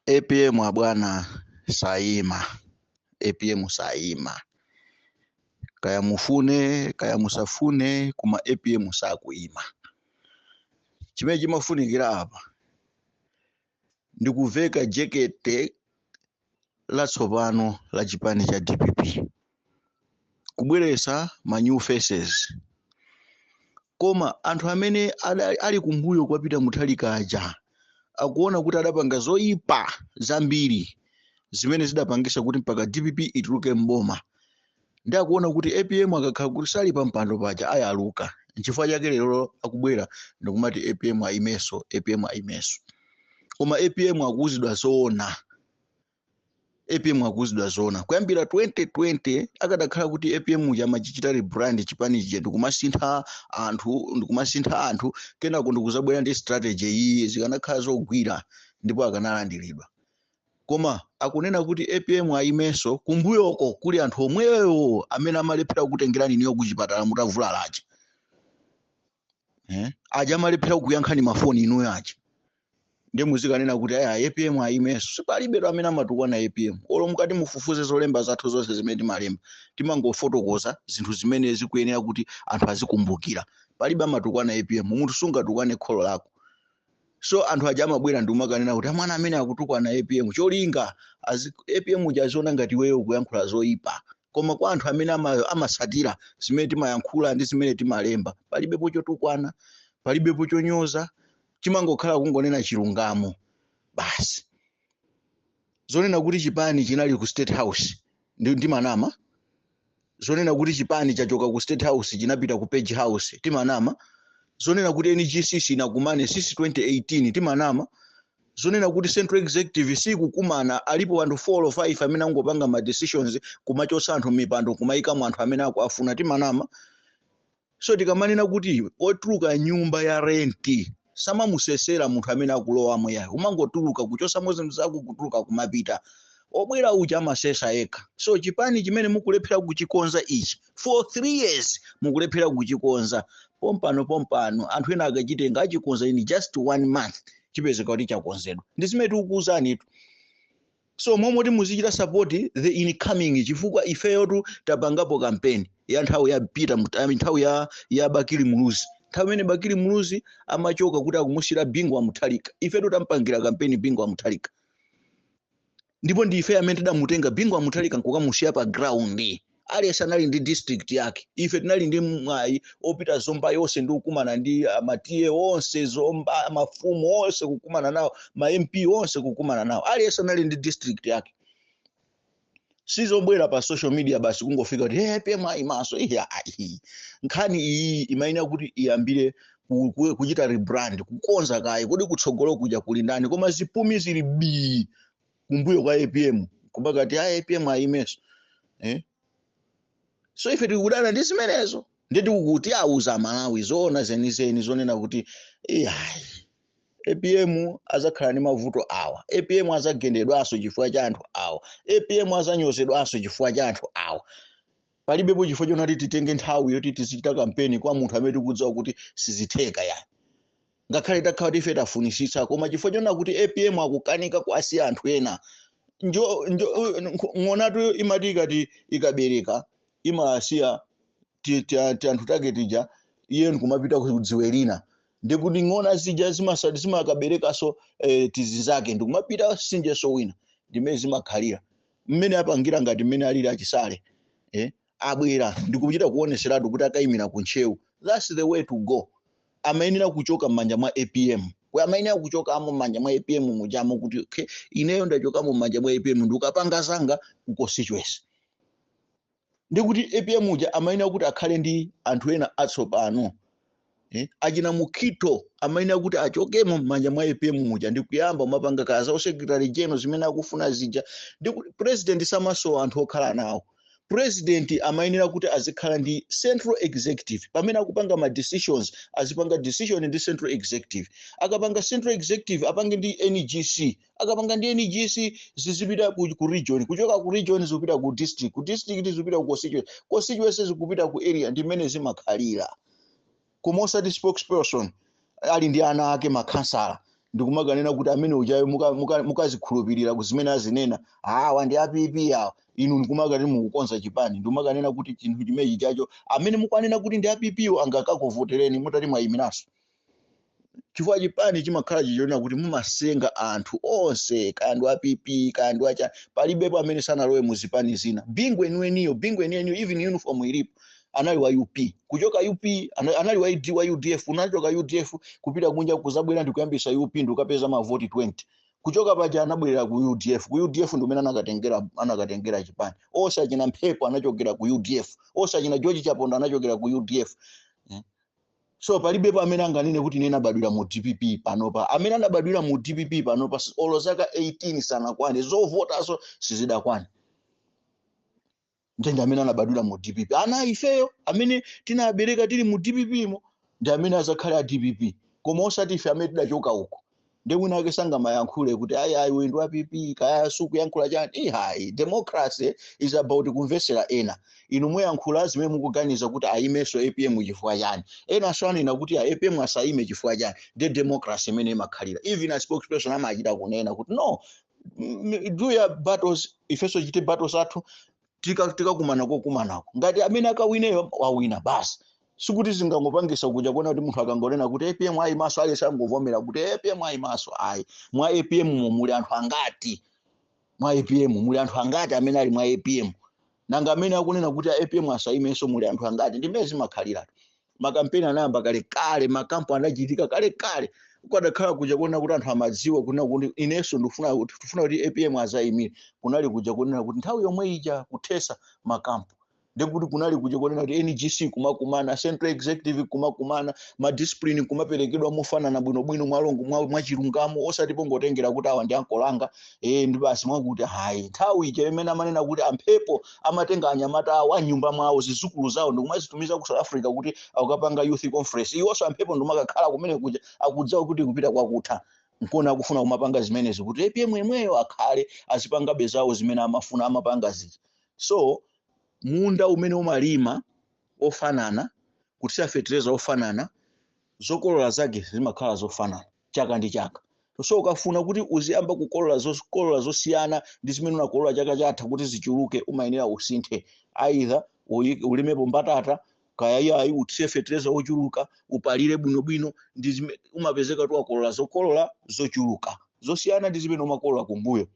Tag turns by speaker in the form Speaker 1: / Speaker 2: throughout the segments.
Speaker 1: APM abwana sayima, APM sayima, kaya mufune kaya musafune, koma APM sakuyima. Chimene chimafunikira apa ndikuveka jekete latsopano la chipani cha DPP, kubweresa ma new faces. Koma anthu amene ali kumbuyo kwa Peter Mutharika aja akuona kuti adapanga zoyipa zambiri zimene zidapangisa kuti mpaka DPP ituluke mboma, ndi akuona kuti APM akakhala kuti sali pa mpando paja ayaluka. Nchifukwa chake lero akubwera ndikumati APM ayimeso, APM ayimeso. Koma APM akuwuzidwa zoona, APM akuwuzidwa zoona. Kuyambira 2020 akadakhala kuti APM uja amachichita rebrand chipani chija ndikumasintha anthu, ndikumasintha anthu, kenako ndikuzabwera ndi strategy iyi, zikanakhala zogwira ndipo akanalandiridwa. Koma akunena kuti APM ayimenso, kumbuyoko kuli anthu omweyo amene amalephera kutengerani niyo kuchipatala mutavulalaja, eh? Aja amalephera kuyankhani mafoni inuyo aja, ndi muzikanena kuti aya APM ayimenso. Sipalibe amene amatukwana APM. Olo mukati mufufuze zolemba zathu zonse zimene timalemba, timangofotokoza zinthu zimene zikuyenera kuti anthu azikumbukira. Palibe amatukwana APM. Munthu sungatukwane kholo lako. So anthu aja amabwera ndi umakanena kuti amwana amene akutukwana APM, cholinga APM uja aziona ngati iweyo ukuyankhula zoyipa. Koma kwa anthu amene amasatira zimene timayankhula ndi zimene timalemba, palibepo chotukwana, palibepo chonyoza, chimangokhala kungonena chilungamo basi. Zonena kuti chipani chinali ku State House ndi manama. Zonena kuti chipani chachoka ku State House chinapita ku Page House, timanama. Zonena kuti NGC sinakumane since 2018, timanama. Zonena kuti Central Executive sikukumana, alipo anthu 4 or 5 amene angopanga ma decisions kumachotsa anthu mipando kumayikamo anthu amene akuafuna, timanama. So tikamanena kuti otuluka nyumba ya renti samamusesera munthu amene akulowamo yayo, umangotuluka kuchosamo zinthu zako, kutuluka kumapita, obwera uja amasesa yekha. So chipani chimene mukulephera kuchikonza ichi for 3 years, mukulephera kuchikonza pompano pompano, anthu ena akachitenga achikonza in just one month, chipezeka kuti chakonzedwa. Ndi zimene tikukuwuzanitu. So momoti muzichita support the incoming, chifukwa ifeyotu tapangapo campaign ya nthawi ya Peter nthawi ya Bakili Muluzi. Nthawi imene Bakili Muluzi amachoka kuti akumusira Bingu wa Mutharika, ifetu tampangira campaign Bingu wa Mutharika, ndipo ndi ife amene tidamutenga Bingu wa Mutharika nkukamusiya pa ground. Aliyense anali ndi district yake. Ife tinali ndi mwayi opita Zomba yonse ndi kukumana ndi amatiye onse Zomba, mafumu onse kukumana nawo, ma MP onse kukumana nawo. Aliyense anali ndi district yake. Sizobwera pa social media basi kungofika kuti hey, APM ayimaso. Iya, ayi. Nkhani iyi imayenera kuti iyambire kuchita rebrand, kukonza kaye kodi kutsogolo kuja kuli ndani. Koma zipumi zili bii kumbuyo kwa APM kumakati a APM ayimeso, eh? So ife tikudana ndi zimenezo, ndi tikuti auza Malawi zoona zenizeni zonena kuti iyayi, APM azakhala ndi mavuto awa, APM azagendedwanso chifukwa cha anthu awa, APM azanyozedwanso chifukwa cha anthu awa. Palibepo chifukwa chonati titenge nthawi yoti tizichita kampeni kwa munthu amene tikudziwa kuti sizitheka yani. Ngakhale takhala kuti ife tafunisitsa, koma chifukwa chona kuti APM akukanika kuasiya anthu ena, njo ng'onatu imati ikati ikabereka imasiya ti anthu take tija, iye nkumapita ku dziwe lina, ndikuti ng'ona zija zimakaberekaso tizinzake ndikumapita sinjeso wina. Ndimene zimakhalira mmene apangira ngati mmene alili achisale, eh? Abwera ndikuchita kuoneseratu kuti akayimira ku Ntcheu. That's the way to go. Amayenera kuchoka m'manja mwa APM, amayenera kuchokamo m'manja mwa APM mujamo kuti okay, ineyo ndachokamo m'manja mwa APM ndikukapanga zanga ku constituency. Ndikuti APM uja amayenera kuti akhale ndi anthu ena atsopano, eh? Achina Mukhito amayenera kuti achokemo m'manja mwa APM muja ndikuyamba umapanga kaza secretary general zimene akufuna zija. Ndikuti president samasowa anthu okhala nawo. President amayenera kuti azikhala ndi Central Executive. Pamene akupanga ma decisions, azipanga decision ndi Central Executive. Akapanga Central Executive, apange ndi NGC. Akapanga ndi NGC, zizipita ku region, kuchoka ku region zikupita ku district, ku district zikupita ku constituency, constituency zikupita ku area. Ndi mmene zimakhalira. Koma osati spokesperson ali ndi ana ake makhansala. Ndikumakanena kuti amene ujayo mukazikhulupirira kuzimene azinena, awa ndi a PP awa. Inu ndikumakati mukukonza chipani, ndikumakanena kuti chinthu chimenechi chacho amene mukanena kuti ndi a PP wo angakakuvotereni mutati mwayimiranso, chifukwa chipani chimakhala chichonena kuti mumasenga anthu onse, kaya ndi a PP, kaya ndi acha, palibepo amene sanalowe mu zipani zina. Bingu enieniyo, Bingu enieniyo, even uniform ilipo, anali wa UP. Kuchoka UP, anali wa ID wa UDF, unachoka UDF kupita kunja kuzabwera ndi kuyambisa UP, ndi ukapeza mavoti 20. Kuchoka paja anabwerera ku UDF. Ku UDF ndi kumene anakatengera chipani. Onse achina Mphepo anachokera ku UDF, onse achina George Chaponda anachokera ku UDF. So palibepo amene anganene kuti ine nabadwira mu DPP panopa. Amene anabadwira mu DPP panopa, olo zaka 18 sanakwane, zovotaso sizidakwane, ndende amene anabadwira mu DPP. Ana ifeyo amene tinabereka tili mu DPP mo ndi amene azakhale a DPP, koma osati ife amene tidachoka uko. Ndi wina ake sangamayankhule kuti ayi, ayi, uyu ndi wa PP, kaya sukuyankhula chani. Ihayi, democracy is about kumvesera ena. Inu muyankhula zimene mukuganiza kuti ayimenso APM chifukwa chani, enanso anena kuti a APM asayime chifukwa chani. Ndi democracy imene imakhalira. Even a spokesperson amachita kunena kuti no, do your battles, ifenso chite battles athu, tikakumana kokumanako. Ngati amene akawineyo wawina basi. Sikuti zingangopangisa kuja kuona kuti munthu akangonena kuti APM ayimaso, aliyense angovomera kuti APM ayimaso. Ayi, mwa APM mo muli anthu angati? Mwa APM muli anthu angati amene ali mwa APM? Nanga amene akunena kuti APM asayimenso muli anthu angati? Ndimene zimakhalira. Makampeni anayamba kale kale, makampo anachitika kale kale. Kukadakhala kuja kuona kuti anthu amadziwa kunena kuti inenso ndikufuna kuti tifuna kuti APM azayimire, kunali kuja kunena kuti nthawi yomwe ija kuthesa makampo, ndekuti kunali kuja kunena kuti NGC kumakumana, Central Executive kumakumana, madiscipline kumaperekedwa mofanana bwinobwino, mwalongo mwachilungamo, osati pongotengera kuti awa ndi ankolanga ndi basi mwakuti hayi. Nthawi ija imene amanena kuti amphepo amatenga anyamata awo anyumba mwawo, zizukulu zawo, ndikumazitumiza ku South Africa kuti akukapanga youth conference, iwonso amphepo ndimakakhala kumene kuja, akudziwa kuti kupita kwakutha, nkona akufuna kumapanga zimenezi kuti APM yemweyo akhale azipangabe zawo zimene amafuna amapanga zija. So munda umene umalima ofanana, kuthira fetereza ofanana, zokolola zake zimakhala zofanana chaka ndi chaka. So ukafuna kuti uziyamba kukolola zokolola zosiyana ndi zimene unakolola chaka chatha kuti zichuluke, umayenera usinthe, either ulimepo mbatata, kaya iyayi uthire fetereza ochuluka, upalire bwinobwino, ndi umapezeka tu wakolola zokolola zochuluka zosiyana ndi zimene umakolola kumbuyo.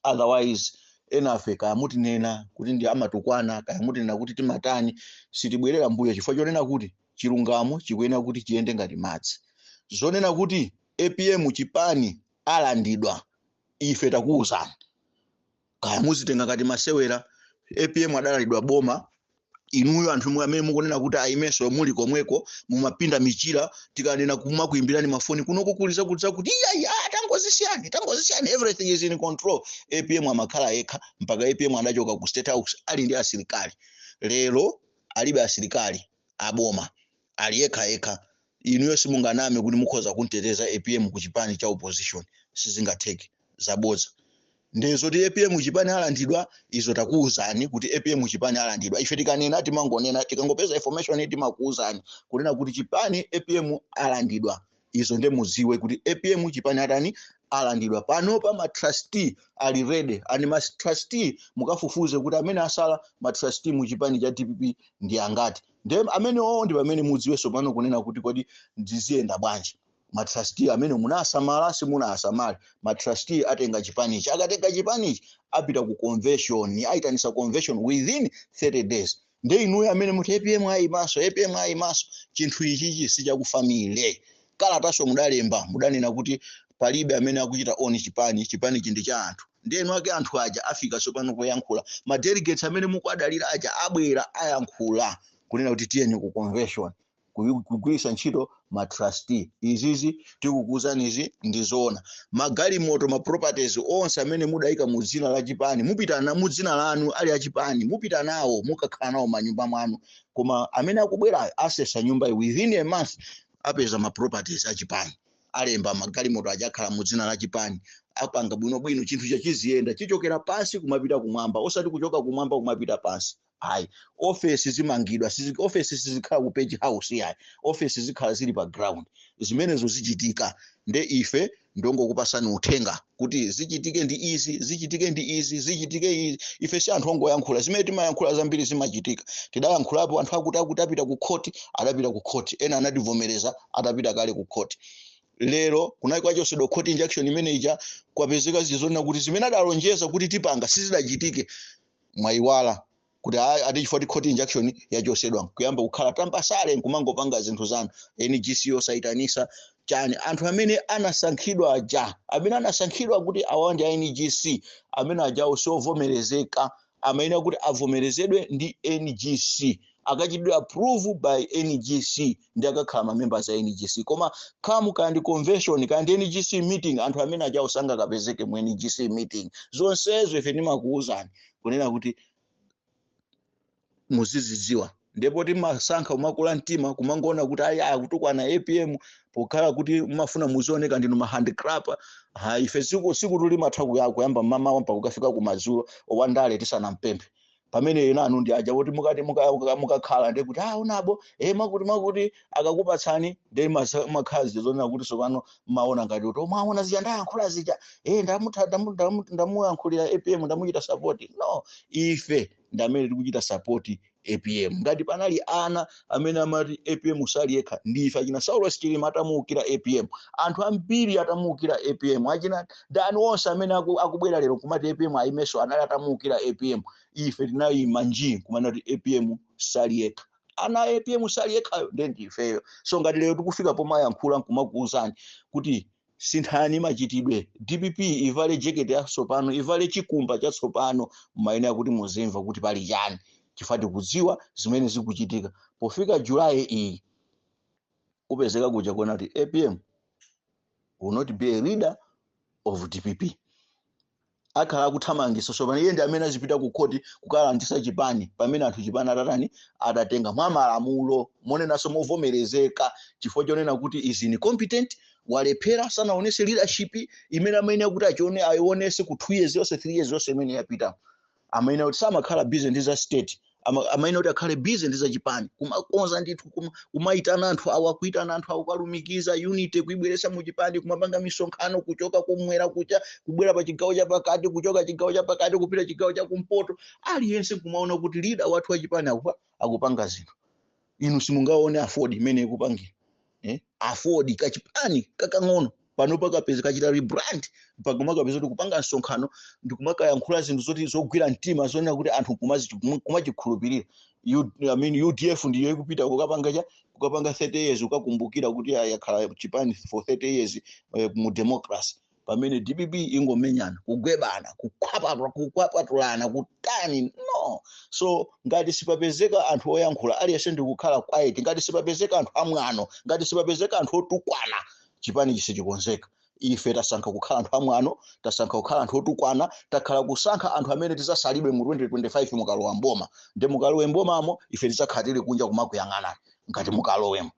Speaker 1: Otherwise enafe, kaya mutinena kuti ndi amatukwana, kaya mutinena kuti timatani, sitibwerera mbuyo, chifukwa chonena kuti chilungamo chikuyenera kuti chiyende ngati madzi. Zonena kuti APM chipani alandidwa, ife takuwuzani, kaya muzitenga ngati masewera. APM adalandidwa boma. Inuyo anthu amene mukunena kuti ayimenso muli komweko, mumapinda michira, tikanena kumakuimbirani mafoni kunoko kuliza kudza kuti iya, tangozisiyani, tangozisiyani, everything is in control. APM amakhala yekha mpaka APM adachoka ku State House ali ndi asilikali. Lero alibe asilikali aboma, ali yekha yekha. Inuyo simunganame kuti mukhoza kunteteza APM ku chipani cha opposition, sizingatheke, zabodza. Ndezoti APM chipani alandidwa, izo takuwuzani kuti APM chipani alandidwa. Ife tikanena timangonena, tikangopeza information timakuwuzani kunena kuti chipani APM alandidwa. Izo nde mudziwe kuti APM chipani atani? Alandidwa. Panopa ma trustee ali ready, and ma trustee mukafufuze kuti amene asala ma trustee mu chipani cha DPP ndi angati. Nde amene owo ndi pamene mudziwenso pano kunena kuti kodi ndiziyenda bwanji? Ma trustee amene munasamala, simunasamale, ma trustee atenga chipanichi. Akatenga chipanichi apita ku convention, ayitanisa convention within 30 days. Nde inuyo amene muti APM ayimaso, APM ayimaso, chinthu ichichi sichakufamile. Kalataso mudalemba, mudanena kuti palibe amene akuchita own chipani, chipanichi ndi cha anthu. Ndi enu ake anthu aja afika tsopano kuyankhula. Ma delegates amene mukuadalira aja abwera ayankhula kunena kuti tiyeni ku convention, kugwiritsa ntchito ma trustee. Izizi tikukuwuzani, izi ndi zoona. Magalimoto, ma properties onse amene mudayika mu dzina la chipani, mupita na mu dzina lanu ali achipani, mupita nawo, mukakhala nawo manyumba mwanu. Koma amene akubwera asesa nyumba within a month, apeza ma properties achipani, alemba magalimoto aja akhala mu dzina la chipani, apanga bwinobwino, chinthu chachiziyenda, chichokera pansi kumapita kumwamba, osati kuchoka kumwamba kumapita pansi. Ayi, ofesi zimangidwa, ofesi sizikhala ku Page House, yayi. Ofesi zikhala zili pa ground. Zimenezo zichitika. Nde ife ndongokupasani uthenga kuti zichitike ndi izi, zichitike ndi izi, zichitike izi. Ife si anthu ongoyankhula. Zimene timayankhula zambiri zimachitika. Tidayankhulapo anthu akuti apita ku khoti, adapita ku khoti. Ena anativomereza atapita kale ku khoti. Lero kunali kwachosedwa court injunction imene ija, kwapezeka zizonena kuti zimene adalonjeza kuti tipanga sizidachitike. Mwayiwala kuti ayi, ati chifukwa court injunction yachosedwa, kuyamba kukhala tambasale nkumangopanga zinthu zanu. NGC yosayitanisa chani anthu amene anasankhidwa aja, amene anasankhidwa kuti awa ndi a NGC, amene ajawo siovomerezeka. Amayenera kuti avomerezedwe ndi NGC, akachitidwe approve by NGC ndi akakhala ma members a NGC. Koma khamu kaya ndi convention, kaya ndi NGC meeting, anthu amene ajawo sangakapezeke mu NGC meeting. Zonsezo ife timakuwuzani kunena kuti muzizidziwa. Ndipo timasankha kumakula mtima, kumangoona kuti ayi, akutukwana APM, pokhala kuti mumafuna muzioneka ndinu ma handclapper. Ha, ife siku tulimatha kuyamba mmamawa mpaka kukafika kumadzulo wandale tisanampemphe. Pamene ena anu ndi aja kuti mukati mukakhala ndi kuti ah, unabo makuti makuti akakupatsani, ndi makhala zija zonena kuti tsopano mmaona ngati kuti mwaona zija ndayankhula zija, ndamuyankhulira APM, ndamuchita support. No, ife ndi amene tikuchita support APM. Ngati panali ana amene amati APM sali yekha, ndife. Achina Saulos Chilima atamuukira APM, anthu ambiri atamuukira APM, achina ndani onse amene akubwera lero kumati APM ayimenso anali atamuukira APM. Ife tinayima njii kumanena kuti APM sali yekha. Ana a APM sali yekhayo ndiye ndifeyo. So ngati lero tikufika pomayankhula nkumakuwuzani kuti sinthani machitidwe, DPP ivale jekete yatsopano, ivale chikumba chatsopano, mumayenera kuti muzimva kuti pali chani, chifukwa tikudziwa zimene zikuchitika. Pofika Julayi iyi, kupezeka kuja kuona kuti APM will not be a leader of DPP. Akhala akuthamangisa. So pano iye ndi amene azipita ku khoti kukalandisa chipani, pamene anthu chipani atatani, atatenga mwa malamulo, monenanso movomerezeka, chifukwa chonena kuti is incompetent, walephera, sanaonese leadership imene amene akuti achione aionese ku 2 years yonse, 3 years yonse imene yapita. Amene kuti samakhala busy ndi za state, amene kuti akhale busy ndi za chipani, kumakonza ndithu, kumayitana anthu awa, kuitana anthu awa, kukalumikiza unity, kuibweresa mu chipani, kumapanga misonkhano kuchoka kumwera kucha kubwera pa chigawo chapakati, kuchoka chigawo chapakati kupita chigawo chakumpoto, aliyense kumaona kuti leader wathu wa chipani akupanga zinthu. Inu simungaone AFORD imene ikupangira, eh? AFORD kachipani kakang'ono pano pakapeza kachita rebrand, pakumakapeza kuti kupanga msonkhano ndikumakayankhula zinthu zoti zogwira mtima, zonena kuti anthu kumachikhulupirira. I mean, UDF ndiyo ikupita kukapanga cha kukapanga 30 years, ukakumbukira kuti yakhala chipani for 30 years mu democracy, pamene DPP ingomenyana, kugwebana, kukhwapatulana, kutani. No, so ngati sipapezeka anthu oyankhula, aliyense ndikukhala quiet, ngati sipapezeka anthu amwano, ngati sipapezeka anthu otukwana, chipani chisichikonzeka. Ife tasankha kukhala anthu amwano, tasankha kukhala anthu otukwana, takhala kusankha anthu amene tizasalidwe mu 2025 mukalowa mboma. Ndi mukalowe mbomamo, ife tidzakhala tili kunja kumakuyang'anani ngati mukalowemo.